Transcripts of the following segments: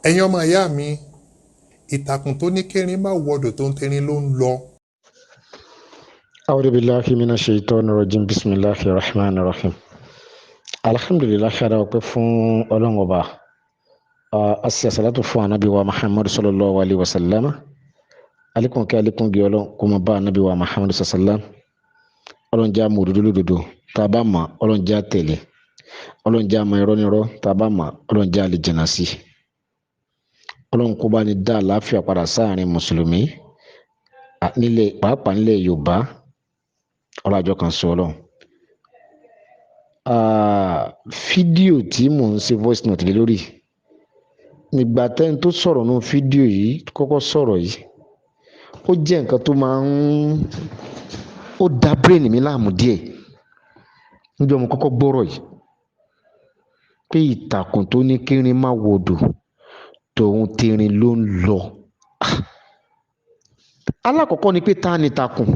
Ẹ̀yin ọmọ ìyá mi, ìtàkùn tó ní kérin má wọdò tó ń terin ló ń lọ. أعوذ بالله من الشيطان الرجيم. بسم الله الرحمن الرحيم. الحمد لله, ara ọpẹ́ fún Ọlọ́run Ọba, a ṣe àsàlátù fún anabi wa Muhammad sallallahu alayhi wa sallam. Alikun kí alikun gé Ọlọ́run kó máa bá anabi wa Muhammad sallam. Ọlọ́run jẹ́ àmọ́ òdodo lódodo tá a bá mọ̀, Ọlọ́run jẹ́ àtẹ̀lé. Ọlọ́run jẹ́ àmọ́ irọ́ nírọ́ tá a bá mọ̀, Ọlọ́run jẹ́ àlè jìnnà sí. Ọlọ́run kó bá ní dá àlàáfíà padà sáàrin mùsùlùmí nílẹ̀, pàápàá nílẹ̀ Yorùbá. Ọlọ́jọ́ kan sọ Ọlọ́run. Fídíò tí mò ń ṣe voice note lé lórí, nígbà tẹ́ni tó sọ̀rọ̀ nínú fídíò yìí kọ́kọ́ sọ̀rọ̀ yìí, ó jẹ́ nǹkan tó máa ń ó da brain mi láàmú díẹ̀ níjọ́ mo kọ́kọ́ gbọ́rọ̀ yìí, pé ìtàkùn tó ní kírin má wodò, tòun terin ló ń lọ. Alákọ̀ọ́kọ́ ni pé, ta ni ìtàkùn?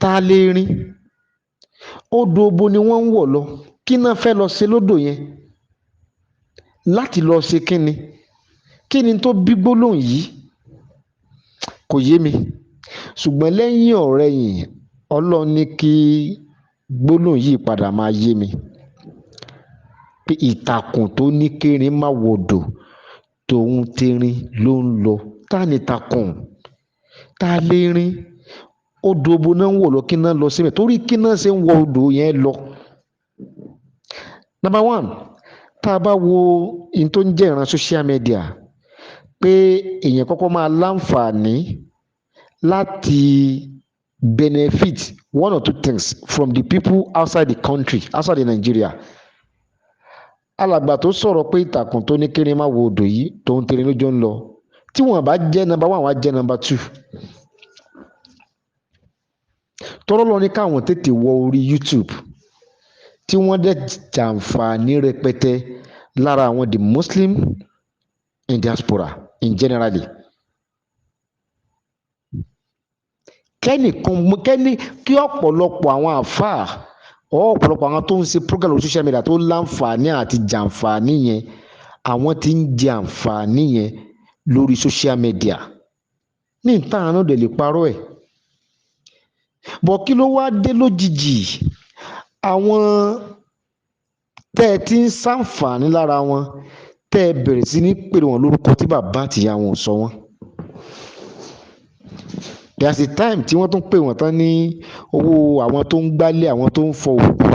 Ta lè rin? Odò obo ni wọ́n ń wọ̀ lọ? Kí náà fẹ́ lọ ṣe lódò yẹn? Láti lọ ṣe kíni? Kí ni tó bí gbólóhùn yìí? Kò yé mi, ṣùgbọ́n lẹ́yìn ọ̀rẹyìn, Ọlọ́run ní kí gbólóhùn yìí padà máa yé mi, pé ìtàkùn tó ní kérin má wodò, tòun terin ló ń lọ. Ta ni ìtàkùn? Ta lè rin? Odò obo náà ń wọ̀ lọ? Kí náà lọ síbẹ̀? Torí kí náà ṣe ń wọ odò yẹn lọ? Number one, tá a bá wo in tó ń jẹ́ ìran social media, pé èèyàn kọ́kọ́ máa láǹfààní láti benefit one or two things from the people outside the country, outside the Nigeria. Alàgbà tó sọ̀rọ̀ pé ìtàkùn tó ní kéré má wo odò yìí, tòun terin lójó ń lọ, tí wọ́n bá jẹ́ number one, wọ́n á jẹ́ number two. Tọ́rọ́ lọ ní káwọn tètè wọ orí YouTube, tí wọ́n dẹ̀ jàǹfààní rẹpẹtẹ lára àwọn the Muslim in diaspora in generally. Kẹ́nìkan kẹ́ni kí ọ̀pọ̀lọpọ̀ àwọn àfáà, ọ̀pọ̀lọpọ̀ àwọn tó ń ṣe program lórí social media tó láǹfààní àti jàǹfààní yẹn, àwọn tí ń jẹ àǹfààní yẹn lórí social media ní ìta àánú dẹ̀ lè parọ́ ẹ̀ bọ̀. Kí ló wá dé lójijì, àwọn tẹ́ ẹ ti ń ṣàǹfààní lára wọn, tẹ́ ẹ bẹ̀rẹ̀ sí ní pèrè wọn lórúkọ tí bàbá àtìyá wọn ò sọ wọn? There's a time tí wọ́n tún pè wọ́n tán ní owó àwọn tó ń gbálẹ̀, àwọn tó ń fọ òkú,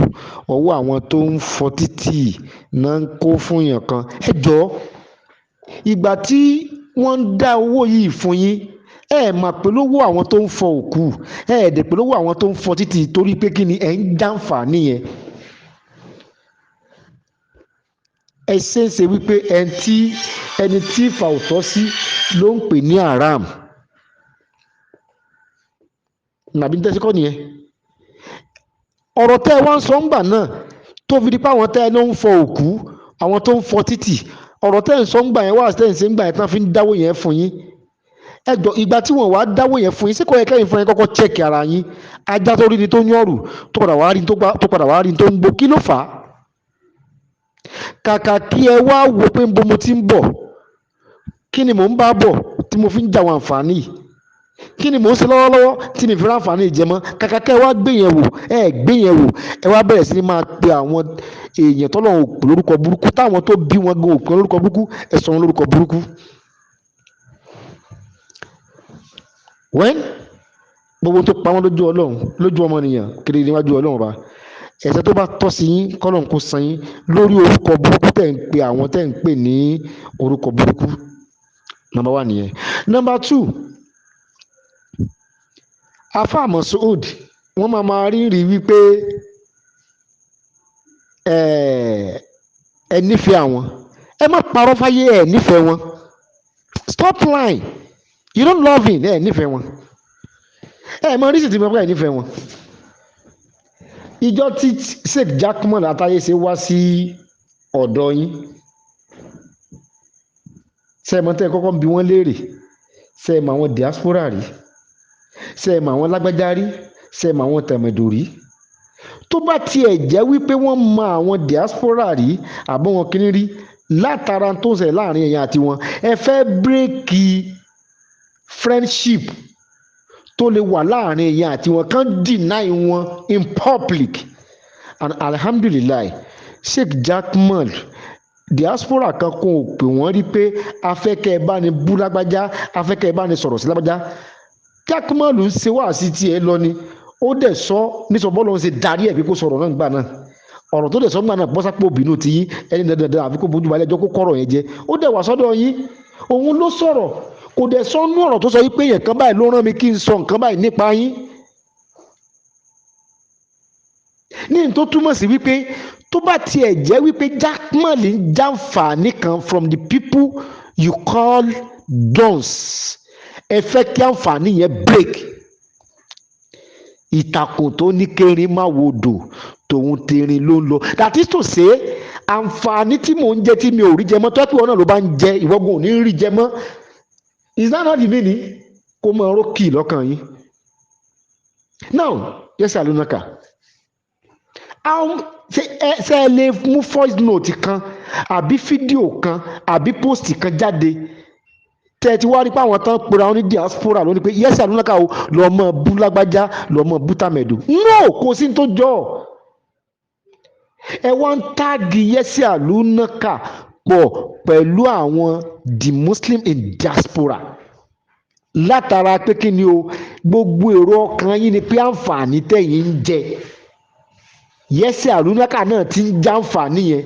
ọwọ́ àwọn tó ń fọ títì náà ń kó fún yàn kan. Ẹ jọ̀ọ́, ìgbà tí wọ́n ń dá owó yìí fún yín, ẹ mà pé lówó àwọn tó ń fọ òkú, ẹ dẹ̀ pé lówó àwọn tó ń fọ títì, torí pé kí ni ẹ ń jàǹfààní yẹn? Ẹ ṣe é ṣe wípé ẹni tí ìfà ò tọ́ sí ló ń pè ní haram nàbí tẹ́sí kọ́ nìyẹn. Ọ̀rọ̀ tẹ́ ẹ wá ń sọ ńgbà náà, tó fi di pé àwọn tẹ́ ẹ ló ń fọ òkú, àwọn tó ń fọ títì, ọ̀rọ̀ tẹ́ ẹ ń sọ ńgbà yẹn, wá tẹ́ ẹ ń ṣe ńgbà yẹn tán fi ń dáwó yẹn fún yín. Ẹ jọ, ìgbà tí wọ́n wá dáwó yẹn fún yín, ṣé kò yẹ kẹ́yìn fún yín kọ́kọ́ check ara yín? Ajá tó rí ni tó ń yọ̀rù, tó padà wá rí tó padà wá rí tó ń gbó, kí ló fà á? Kàkà kí ẹ wá wò pé ń bo mo ti ń bọ̀, kí ni mò ń bá bọ̀ tí mo fi ń jà àwọn àǹfààní yìí, kí ni mò ń ṣe lọ́wọ́lọ́wọ́ tí mi fi ráǹfààní ìjẹmọ́? Kàkà kẹ́ ẹ wá gbé yẹn wò, ẹ gbé yẹn wò, ẹ wá bẹ̀rẹ̀ sí ní máa pe àwọn èèyàn tọ́lọ́run ò pè lórúkọ burúkú, táwọn tó bí wọn gan ò pè lórúkọ burúkú, ẹ sọ wọn lórúkọ burúkú. Wẹ́n gbogbo tó pa wọ́n lójú Ọlọ́run, lójú ọmọnìyàn kiri níwájú Ọlọ́run ọba, ẹ̀ṣẹ̀ tó bá tọ́ sí yín, kọ́lọ́run kó san yín lórí orúkọ burúkú tẹ̀ ń pe àwọn tẹ̀ ń pè ní orúkọ burúkú. Number one nìyẹn. Number two, Afa Mas'ud, wọ́n máa rí rí wípé ẹ nífẹ̀ẹ́ àwọn. Ẹ má parọ́ fáyé, ẹ nífẹ̀ẹ́ wọn. Stop lying, you don't love him. Ẹ nífẹ̀ẹ́ wọn. Ẹ mọ oríṣi tí mo fẹ́ nífẹ̀ẹ́ wọn. Ìjọ tí Sheikh Jackman Àtayé ṣe wá sí ọ̀dọ̀ yín, ṣe é mọ tẹ́ ẹ kọ́kọ́ ń bi wọ́n léèrè? Ṣe é mọ àwọn diaspora rí? Ṣe é mọ àwọn lágbájá rí? Ṣe é mọ àwọn tẹ̀mẹ̀dò rí? Tó bá tiẹ̀ jẹ́ wípé wọ́n mọ àwọn diaspora rí, àbọ̀ wọn kíní rí, Látara tó ń ṣẹlẹ̀ láàrin ẹ̀yin àti wọn, ẹ fẹ́ break friendship tó lè wà láàrin ẹ̀yin àti wọn, kàn deny wọn in public. And alhamdulillahi, Sheikh Jaqmal, diaspora kan kò pè wọ́n rí pé afẹ́kẹ́ ẹ bá ní bú lágbájá, afẹ́kẹ́ ẹ bá ní sọ̀rọ̀ sí lágbájá. Jaqmal ń ṣe wáàsí tiẹ̀ lọ ni, ó dẹ̀ sọ nísọ bọ́ọ̀lù ń ṣe darí ẹ̀ pé kó sọ̀rọ̀ náà gbà náà. Ọ̀rọ̀ tó dẹ̀ sọ gbà náà bọ́sápò bínú ti yín ẹni dandandan àfi kó bójú balẹ̀ ẹjọ́ kó kọ̀rọ̀ yẹn jẹ. Ó dẹ̀ wà sọ́dọ̀ yín, òun ló sọ̀rọ̀, kò dẹ̀ sọ nú ọ̀rọ̀ tó sọ yí pé èèyàn kan báyìí ló rán mi kí n sọ nǹkan báyìí nípa yín. Ní n tó túmọ̀ sí wípé tó bá tiẹ̀ jẹ́ wípé Jaqmal ń jàǹfààní kan from the people you call dons, ẹ fẹ́ kí àǹfààní yẹn break. Ìtàkùn tó ní kérin má wodò, tòun terin ló ń lọ. That is to say, àǹfààní tí mò ń jẹ tí mi ò rí jẹ mọ́, tó ẹ́ pé ìwọ náà ló bá ń jẹ, ìwọ́gun ò ní rí jẹ mọ́. Is that not the meaning? Kó máa rókì lọ́kàn yín. Now, yes, Alunaka, ṣé ẹ lè mú voice note kan àbí fídíò kan àbí post kan jáde tẹ́ ẹ ti wá rí pé àwọn tán pera wọn ní diaspora lónìí pé yes, Alunaka o, lọ́ọ́ mọ bú lágbájá, lọ́ọ́ mọ bú tàmẹ̀dù? No, kò sí ní tó jọ. Ẹ wá ń tag yes Alunaka pọ̀ pẹ̀lú àwọn the Muslim in diaspora látara pé kí ni o, gbogbo èrò ọkàn yín ni pé àǹfààní tẹ̀yìn ń jẹ, yes Alunaka náà ti ń jàǹfààní yẹn,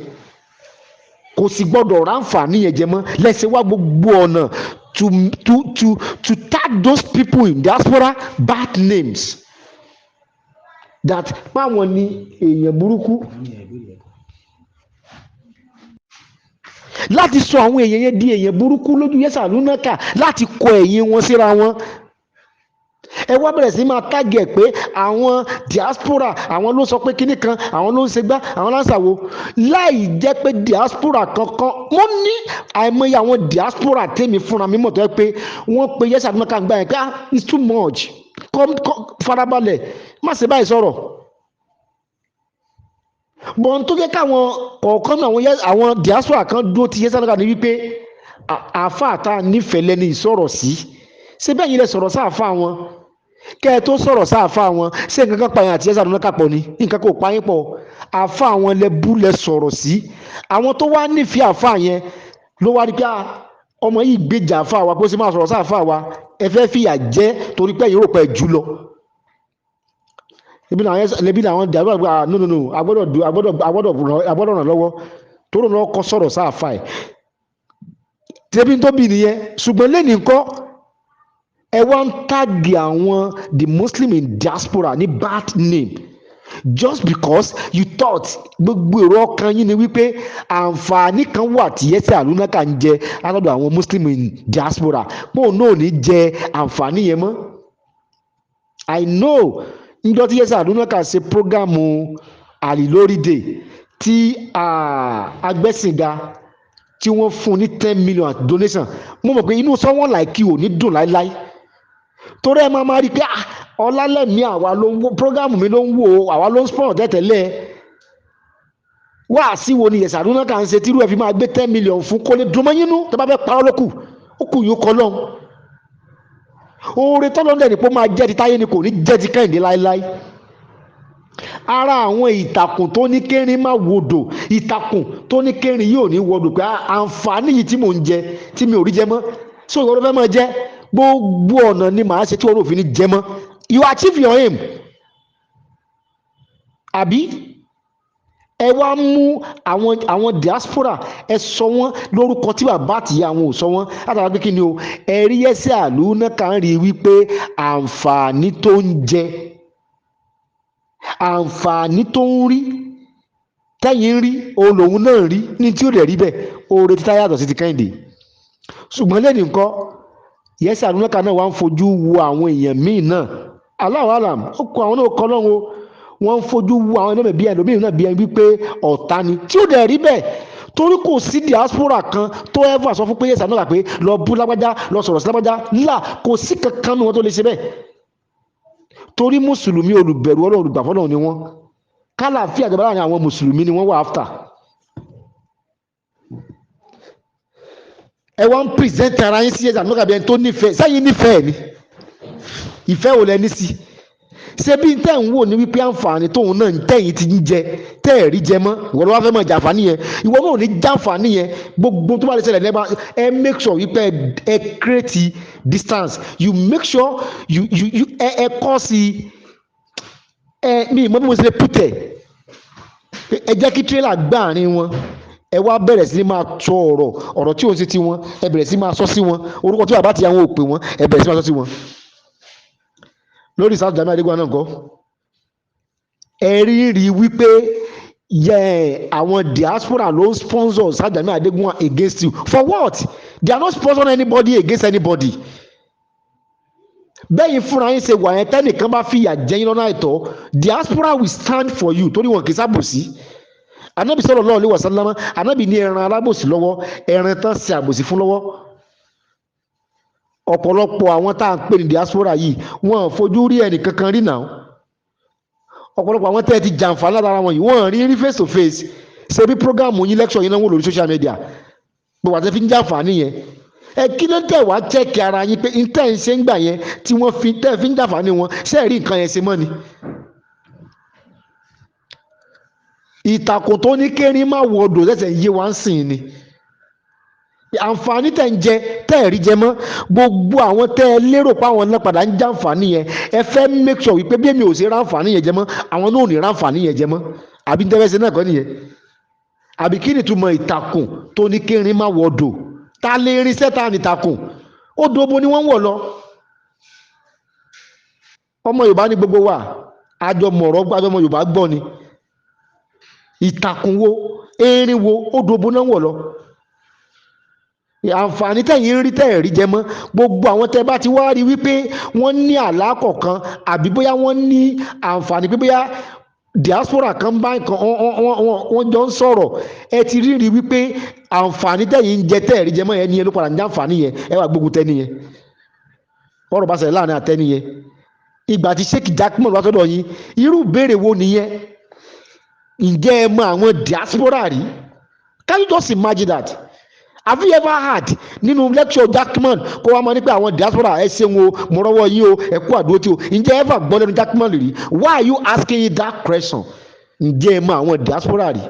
kò sì gbọ́dọ̀ ráǹfààní yẹn jẹ mọ́. Lẹ́sẹ̀ wá gbogbo ọ̀nà to tag those people in diaspora bad names that báwọn ni èèyàn burúkú, láti sọ àwọn èèyàn yẹn di èèyàn burúkú lójú yes Alunaka, láti kọ ẹ̀yìn wọn síra wọn. Ẹ wá bẹ̀rẹ̀ sí máa tag ẹ̀ pé àwọn diaspora, àwọn ló sọ pé kinní kan, àwọn ló ń ṣe gbá, àwọn ló ń ṣàwo, láì jẹ́ pé diaspora kankan. Mo ní àìmọye àwọn diaspora tèmi fúnra mi mọ̀ tó yẹ pé wọ́n pe yes Alunaka gbà yẹn pé ah, it's too much, come farabalẹ̀, má ṣe báyìí sọ̀rọ̀. Bọ̀n tó jẹ́ káwọn kọ̀ọ̀kan náà àwọn diaspora kan dúró ti yes Alunaka ni wípé àáfàá tá a nífẹ̀ẹ́ lẹ́ni ìsọ̀rọ̀ sí, ṣé bẹ́ẹ̀ yín lẹ sọ̀rọ̀ sáàfáà wọn? Kẹ́ ẹ tó sọ̀rọ̀ sáàfáà wọn, ṣé nǹkan kan pààyàn àti yes Alunaka pọ̀ ni? Nǹkan kò pa yín pọ̀. Àáfàá wọn lẹ bú lẹ sọ̀rọ̀ sí. Àwọn tó wá nífẹ̀ẹ́ àáfàá yẹn ló wá rí pé ọmọ yìí gbèjà àáfàá wa, pé ó sì máa sọ̀rọ̀ sáàfáà wa, ẹ fẹ́ fìyà jẹ torí pé ẹ̀yin rò pé jù lọ. Ebi làwọn dàrú àgbà, no no no, agbọ́dọ̀ ràn lọ́wọ́ tó rò náà kọ́ sọ̀rọ̀ sáàfáà ẹ̀ tẹbi tó bì nìyẹn. Ṣùgbọ́n lẹ́nìí kọ́ ẹ wá ń tag àwọn the Muslim in diaspora ní bad name just because you thought gbogbo èrò ọkàn yín ni wípé àǹfààní kan wà tí yes Alunaka ń jẹ látọ̀dọ̀ àwọn Muslim in diaspora, pé òun náà ò ní jẹ àǹfààní yẹn mọ́. I know njọ́ tí yes Alunaka ṣe programu Àlìlórí Day tí Agbẹ́sìnga tí wọ́n fún ní 10 million donation, mo mọ̀ pé inú someone like you ò ní dùn láéláé, torí ẹ máa máa rí i pé ọlálẹ́mí àwa ló ń wo programu mi, ló ń wo àwa ló ń sponsor tẹ́tẹ́lẹ̀ wá sí wo ni yes Alunaka ń ṣe tírú ẹ fi máa gbé 10 million fún, kó lè dùn mọ́ yín nú. Tó bá fẹ́ parọ́ lókù, ó kù yóò kọ́ lọ́hùn. Oore tọ́lọ́dẹ̀ ni pé ó máa jẹ́ ti táyé ni, kò ní jẹ́ ti kẹ́hìndé láéláé. Ara àwọn ìtàkùn tó ní kérin má wodò, ìtàkùn tó ní kérin yìí ò ní wodò, pé àǹfààní yìí tí mò ń jẹ tí mi ò rí jẹ mọ́, so ìwọ ló fẹ́ máa jẹ, gbogbo ọ̀nà ni màá ṣe tí wọn ò fi ní jẹ mọ́. You achieve your aim, àbí? Ẹ wá mú àwọn diaspora, ẹ sọ wọn lórúkọ tí bàbá àtìyá àwọn ò sọ wọn, látara pé kí ni o, ẹ rí yes Alunaka ń rí wípé àǹfààní tó ń jẹ, àǹfààní tó ń rí tẹ́yìn ń rí, òun lòun náà ń rí ní tí ó dẹ̀ rí bẹ́ẹ̀. Oore títà yàtọ̀ sí ti kẹ́hìndé. Ṣùgbọ́n lẹ́nu nǹkan, yes Alunaka náà wá ń fojú wo àwọn èèyàn míì náà, Allahu alam, ó kọ àwọn náà kọ́ lọ́wọ́, wọ́n ń fojú wo àwọn ẹlòmíì bí ẹlòmíì náà bí ẹni wípé ọ̀tá ni, tí ó dẹ̀ rí bẹ́ẹ̀, torí kò sí diaspora kan tó ever sọ fún pé yes Alunaka pé lọ bú lágbájá, lọ sọ̀rọ̀ sí lágbájá ńlá, kò sí kankan nu wọn tó lè ṣe bẹ́ẹ̀, torí mùsùlùmí olùbẹ̀rù Ọlọ́run, olùgbàfọ́ náà ni wọ́n. Kálàáfíà ìjọba láàrin àwọn mùsùlùmí ni wọ́n wà after. Ẹ wá ń present ara yín sí ẹ̀sà lókà bí ẹni tó nífẹ̀ẹ́ sẹ́yìn, nífẹ̀ẹ́ ni. Ìfẹ́ wo lẹ ní sí? Ṣé bí tẹ́ ń wò ní wípé àǹfààní tóun náà tẹ̀yìn ti ń jẹ tẹ́ ẹ̀ rí jẹ mọ́, ìwọ ló wá fẹ́ mọ̀ jàǹfààní yẹn? Ìwọ náà ò ní jàǹfààní yẹn. Gbogbo tó bá lè ṣẹlẹ̀ nípa ẹ, make sure wípé ẹ create distance. You make sure you you you ẹ kọ́ sí ẹ. Mi ìmọ̀ bí mo ṣe lè put ẹ̀. Ẹ jẹ́ kí tírélà gbá àárín wọn. Ẹ wá bẹ̀rẹ̀ sí ní máa sọ ọ̀rọ̀, ọ̀rọ̀ tí òun ṣe ti wọn. Ẹ bẹ̀rẹ̀ sí máa sọ sí wọn orúkọ tí bàbá ti àwọn ò pè wọn. Ẹ bẹ̀rẹ̀ sí máa sọ sí wọn lórí South Jamiu Adégún náà kọ́. Ẹ rí wípé yẹ àwọn diaspora ló ń sponsor South Jamiu Adégún against you. For what? They are not sponsoring anybody against anybody. Bẹ́yìn fúnra yín ṣe wà yẹn, tẹ́nìkan bá fìyà jẹ yín lọ́nà àìtọ́, diaspora will stand for you, torí wọn kì í sábòsí. Anabi sallallahu alaihi wasallam, anabi ní ẹran alábòsí lọ́wọ́, ẹran tán ṣe àbòsí fún lọ́wọ́. Ọ̀pọ̀lọpọ̀ àwọn tá à ń pè ní diaspora yìí, wọn ò fojú rí ẹnì kankan rí náà. Ọ̀pọ̀lọpọ̀ àwọn tẹ́ ẹ ti jàǹfààní látara wọn yìí, wọ́n rí rí face to face. Ṣe bí program yín, lecture yín náà wò lórí social media, gbogbo àti fi ń jàǹfààní yẹn. Ẹ kí ló tẹ̀ wá check ara yín pé n tẹ́ ń ṣe ń gbà yẹn tí wọ́n fi tẹ́ fi ń jàǹfààní wọn, ṣé ẹ̀ rí nǹkan yẹn ṣe mọ́ ni? Ìtàkùn tó ní kérin má wọ odò ṣẹ̀ṣẹ̀ yé wa ń sìn ni. Àǹfààní tẹ̀ ń jẹ tẹ́ ẹ̀ rí jẹ mọ́, gbogbo àwọn tẹ́ ẹ lérò pé àwọn náà padà ń jàǹfààní yẹn, ẹ fẹ́ make sure wípé bí èmi ò ṣe ráǹfààní yẹn jẹ mọ́, àwọn náà ò ní ráǹfààní yẹn jẹ mọ́. Àbí tẹ́fẹ́ ṣe náà kọ́ nìyẹn? Àbí kí ni ìtumọ̀ ìtàkùn tó ní kérin má wọ odò? Ta lè rinṣẹ́ ta ní ìtàkùn? Odò bo ni wọ́n ń wọ̀ lọ? Ọmọ Yorùbá ní gbogbo wa, àjọ mọ̀rọ̀, àjọ ọmọ Yorùbá gbọ́ ni. Ìtàkùn wo, erin wo, odò bo náà ń wọ̀ lọ? Àǹfààní tẹ̀yìn ń rí tẹ̀ rí jẹ mọ́, gbogbo àwọn tẹ́ bá ti wá rí wípé wọ́n ní àlákọ̀ kan, àbí bóyá wọ́n ní àǹfààní pé bóyá diaspora kan bá nǹkan wọ́n jọ ń sọ̀rọ̀, ẹ ti rí rí wípé àǹfààní tẹ̀yìn ń jẹ tẹ̀ rí jẹ mọ́ yẹn ní ẹ ló padà ń jàǹfààní yẹn. Ẹ wà gbógun tẹ́ni yẹn, ọ̀rọ̀ bá ṣẹlẹ̀ láàrin àtẹ́ni yẹn. Ìgbà tí Sheikh Jackman wá sọ́dọ̀ yín, irú ìbéèrè wo nìyẹn? Ǹjẹ́ ẹ mọ àwọn diaspora rí? Can you just imagine that? Have you ever heard nínú lecture Jackman kó wá máa ní pé àwọn diaspora, ẹ ṣeun o, mo rọ́wọ́ yín o, ẹ kú àdúró tí o? Ǹjẹ́ ẹ ever gbọ́ lẹ́nu Jackman rí? Why are you asking him that question? Ǹjẹ́ ẹ mọ àwọn diaspora rí?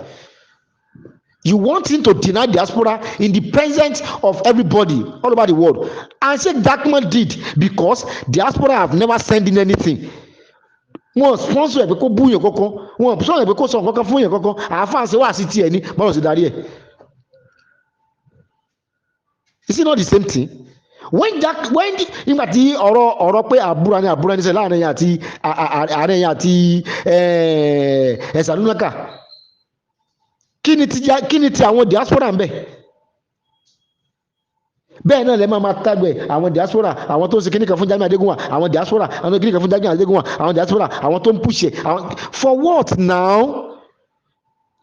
You want him to deny diaspora in the presence of everybody all over the world. And Sheikh Jackman did, because diaspora have never sent in anything. Wọn sponsor ẹ pé kó bú yẹn kankan, wọn sponsor ẹ pé kó sọ nǹkan kan fún yẹn kankan. Àáfàá ṣe wá sí tiẹ̀ ní bọ́lá ṣe darí ẹ̀. Is it not the same thing? When Jack when nígbà tí ọ̀rọ̀ pé àbúrò ni àbúrò ní sẹ́ láàrin yẹn àti àárín yẹn àti ẹ̀sà lúnákà, kí ni ti àwọn diaspora ń bẹ̀? Bẹ́ẹ̀ náà lè máa máa tágbẹ̀ àwọn diaspora, àwọn tó ń ṣe kíní kan fún Jamiu Adégúnwà, àwọn diaspora, àwọn kíní kan fún Jamiu Adégúnwà, àwọn diaspora, àwọn tó ń push ẹ̀, àwọn for what now?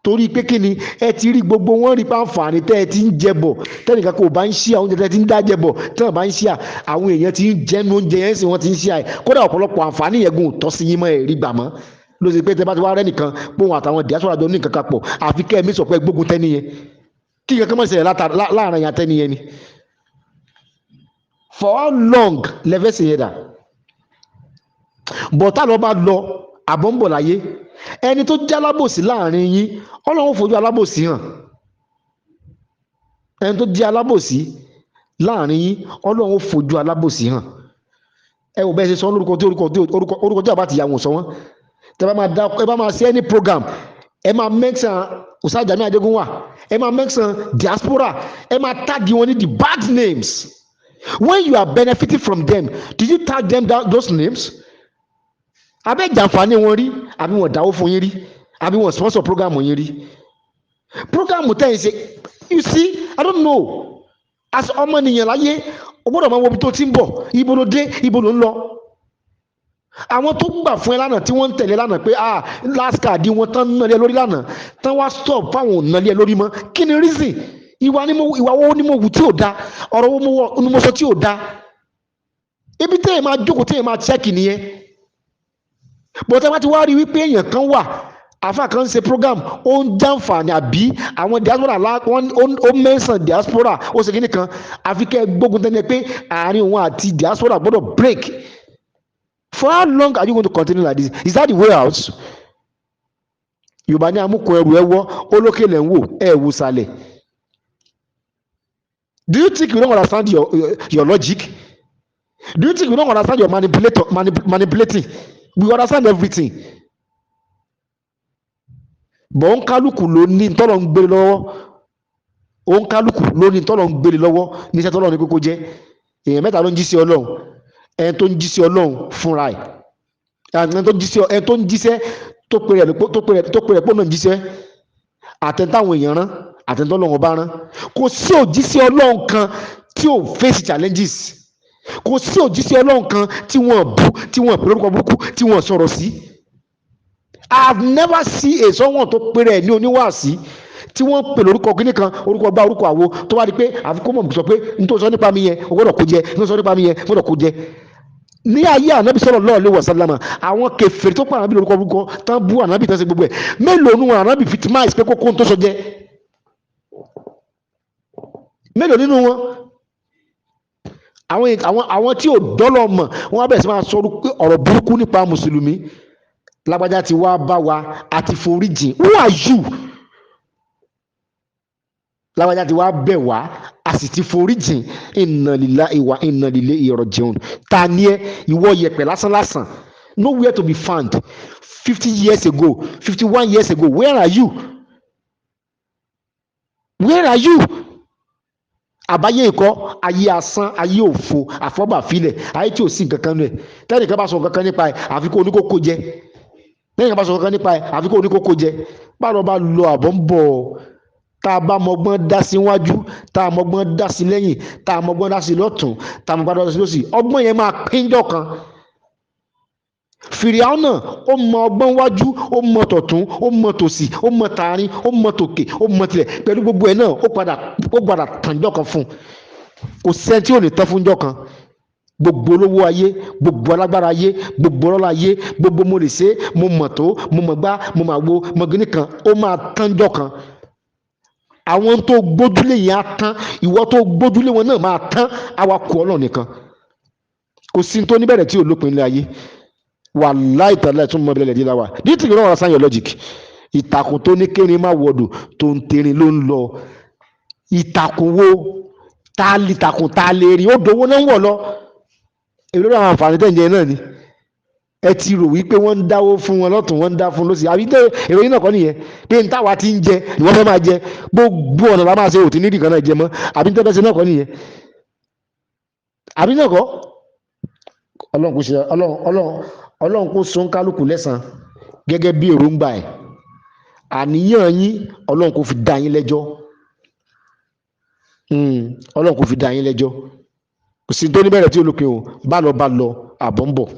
Torí pé kí ni? Ẹ ti rí gbogbo wọn rí pàǹfààní tẹ́ ẹ ti ń jẹ bọ̀, tẹ́nìkan kò bá ń ṣí àwọn oúnjẹ tẹ́ ẹ ti ń dá jẹ bọ̀, tẹ́ ẹ bá ń ṣí à, àwọn èèyàn ti ń jẹnu oúnjẹ yẹn sì wọ́n ti ń ṣí à ẹ̀. Kódà ọ̀pọ̀lọpọ̀ àǹfààní yẹn gùn tọ́ sí yín mọ́, ẹ̀ rí gbà mọ́. Ló ṣe pé tẹ́ bá ti wá rẹ́ nìkan pé òun àtàwọn diaspora jọ ní nǹkan kan pọ̀, àfi kẹ́ ẹ mí sọ pé gbógun tẹ́ni yẹn, kí nǹkan kan mọ̀ ṣẹlẹ̀ láàrin yẹn àtẹ́ni yẹn ni. For how long lẹ́fẹ̀ẹ́ sì yẹn dà? Bọ̀tá lọ bá lọ àbọ̀ ń bọ̀ láyé, ẹni tó jẹ́ alábòsí láàrin yín, Ọlọ́run fojú alábòsí hàn. Ẹni tó jẹ́ alábòsí láàrin yín, Ọlọ́run fojú alábòsí hàn. Ẹ wò bẹ́ẹ̀ ṣe sọ lórúkọ tí orúkọ tí orúkọ orúkọ tí àbá ti yà wọ́n sọ wọ́n. Tẹ bá máa dá, ẹ bá máa ṣe any program, ẹ máa mention Ustaz Jamiu Adégúnwà, ẹ máa mention diaspora, ẹ máa tag wọn ní the bad names. When you are benefiting from them, did you tag them that, those names? Abẹ́ jàǹfààní wọn rí, àbí wọn dáwó fún yín rí, àbí wọn sponsor program yín rí? Program tẹ́ ẹ̀ ṣe, you see, I don't know. As ọmọnìyàn láyé, o gbọ́dọ̀ máa wo ibi tó ti ń bọ̀, ibo ló dé, ibo ló ń lọ. Àwọn tó gbà fún ẹ lánàá, tí wọ́n ń tẹ̀lé lánàá pé, ah, last card wọn tán ń nalẹ̀ lórí lánàá, tán wá stop fáwọn ò nalẹ̀ lórí mọ́, kí ni reason? Ìwà ni mo ìwà wo ni mo wù tí ò da? Ọ̀rọ̀ wo ni mo sọ tí ò da? Ibi téèyàn máa jókòó, téèyàn máa check nìyẹn. Bọ́tẹ́ wá ti wá rí wípé èèyàn kan wà Àfa kan ń ṣe program, ó ń jàǹfààní àbí àwọn diaspora, ó mẹ́sàn diaspora, ó ṣe kíní kan, àfi kẹ́ ẹ gbógun tẹ́ni pé àárín òun àti diaspora gbọ́dọ̀ break. For how long are you going to continue like this? Is that the way out? Yorùbá ní amúkùn ẹrù ẹ wọ́, ó lókè lẹ̀ ń wò, ẹ wò sàlẹ̀. Do you think we don't understand your logic? Do you think we don't understand your manipulating? We understand everything. Bọ̀ òǹkálùkù ló ní tọ́lọ̀ ń gbélé lọ́wọ́. Òǹkálùkù ló ní tọ́lọ̀ ń gbélé lọ́wọ́ níṣẹ́ tọ́lọ̀ ní kókó jẹ́. Èèyàn mẹ́ta ló ń jí sí Ọlọ́run. Ẹni tó ń jí sí Ọlọ́run fúnra ẹ̀. Ẹni tó ń jíṣẹ́ tó pè rẹ̀ pọ̀ náà ń jíṣẹ́. Àtẹ̀ntàwọn èèyàn rán, àtẹ̀ntọ́lọ́run bá rán. Kò sí òjíṣẹ́ Ọlọ́run kan tí ò face challenges. Kò sí òjíṣẹ́ Ọlọ́run kan tí wọ́n bú, tí wọ́n pè lórúkọ burúkú, tí wọ́n sọ̀rọ̀ sí. I have never seen a someone tó pèrè ẹ̀ ní oníwàásí tí wọ́n pè lórúkọ kíní kan, orúkọ gbá, orúkọ àwo, tó wá di pé àfi kó mọ̀ sọ pé n tó sọ nípa mi yẹn, o gbọ́dọ̀ kó jẹ, n tó sọ nípa mi yẹn, o gbọ́dọ̀ kó jẹ. Ní ayé Ànábì sallallahu alaihi wasallam, àwọn kèfèrí tó pa Ànábì lórúkọ burúkọ tán, bú Ànábì tán, ṣe gbogbo ẹ̀, mélòó nínú wọn Ànábì victimize pé kókó tó sọ jẹ? Mélòó nínú wọn? Àwọn tí ò dọ́lọ̀ mọ̀, wọ́n á bẹ̀rẹ̀ sí máa sọ ọ̀rọ̀ burúkú nípa mùsùlùmí. Lágbájá ti wá bá wa àti foríjìn. Who are you? Lágbájá ti wá bẹ̀ wá, a sì ti foríjìn. Inna lillahi wa inna ilayhi raji'un. Ta ni ẹ, ìwọ yẹ̀pẹ̀ lásán lásán, nowhere to be found. 50 years ago, 51 years ago, where are you? Where are you? Àbáyé ikọ́, ayé asán, ayé òfo, àfọ́bàfilẹ̀, ayé tí ò sí nǹkan kan nù ẹ̀. Tẹ́nìkan bá sọ nǹkan kan nípa ẹ̀, àfi kó oníkókó jẹ. Tẹ́nìkan bá sọ nǹkan kan nípa ẹ̀, àfi kó oníkókó jẹ. Báwo bá lọ àbọ̀ ń bọ̀, tá a bá mọgbọ́n dá sí wájú, tá a mọgbọ́n dá sí lẹ́yìn, tá a mọgbọ́n dá sí lọ́tún, tá a mọgbọ́n dá sí lọ́sì, ọgbọ́n yẹn máa pínjọ́ kan. Fìrìhàn náà, ó mọ ọgbọ́n wájú, ó mọ tọ̀tún, ó mọ tòsì, ó mọ tààrin, ó mọ tòkè, ó mọ tilẹ̀. Pẹ̀lú gbogbo ẹ̀ náà, ó padà tànjọ́ kan fún un. Kò sẹ́ni tí ò ní tán fúnjọ́ kan. Gbogbo olówó ayé, gbogbo alágbára ayé, gbogbo ọlọ́lá ayé, gbogbo mo lè ṣe, mo mọ̀ tó, mo mọ̀ gbá, mo mà wo, mo gíní kan, ó máa tánjọ́ kan. Àwọn tó gbójúlé yẹn á tán, ìwọ tó gbójúlé wọn náà máa tán, àwa kú Ọlọ́run nìkan. Kò sí tó níbẹ̀rẹ̀ tí ò lópin ilé ayé. Wàláì tàlẹ́ tún mọ ìbílẹ̀ dídá wa. Do you think you don't understand your logic? Ìtàkùn tó ní kérin má wọdò, tó ń terin ló ń lọ. Ìtàkùn wo? Tá lè ìtàkùn, tá lè rìn ó dowó náà ń wọ̀ lọ. Èló àwọn àǹfààní tẹ̀ ń jẹ náà ni ẹ ti rò wípé wọ́n ń dáwó fún wọn lọ́tún, wọ́n ń dá fún lọ́sì, àbí tẹ èrò yín náà kọ́ nìyẹn, pé n táwa ti ń jẹ ìwọ́n fẹ́ máa jẹ? Gbogbo ọ̀nà la máa ṣe òtí nídìí kan náà jẹ mọ́, àbí tẹ́ fẹ́ ṣe náà kọ́ nìyẹn, àbí náà kọ́? Ọlọ́run kò ṣe, Ọlọ́run, Ọlọ́run, Ọlọ́run kò so ń kálukú lẹ́sàn gẹ́gẹ́ bí èròǹgbà ẹ̀, àníyàn yín. Ọlọ́run kò fi dá yín lẹ́jọ́. Ọlọ́run kò fi dá yín lẹ́jọ́. Kò sí tó níbẹ̀rẹ̀ tí olópin o. Bá lọ, bá lọ, àbọ̀ ń bọ̀.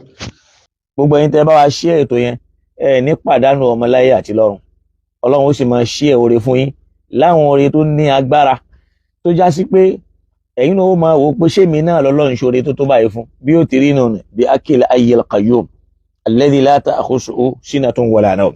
Gbogbo ẹ̀yin tẹ́ bá wa ṣí ètò yẹn, ẹ ní pàdánù ọmọ láyé àti lọ́run. Ọlọ́run ó sì máa ṣí ẹ oore fún yín láwọn oore tó ní agbára, tó já sí pé ẹ̀yin náà ó máa wò ó pé ṣé mi náà lọ́lọ́run ṣoore tó tó báyìí fún? Bí ó ti rí nù ní bí akil ayyil qayyum alladhi la ta'khusuhu sinatun wala nawm.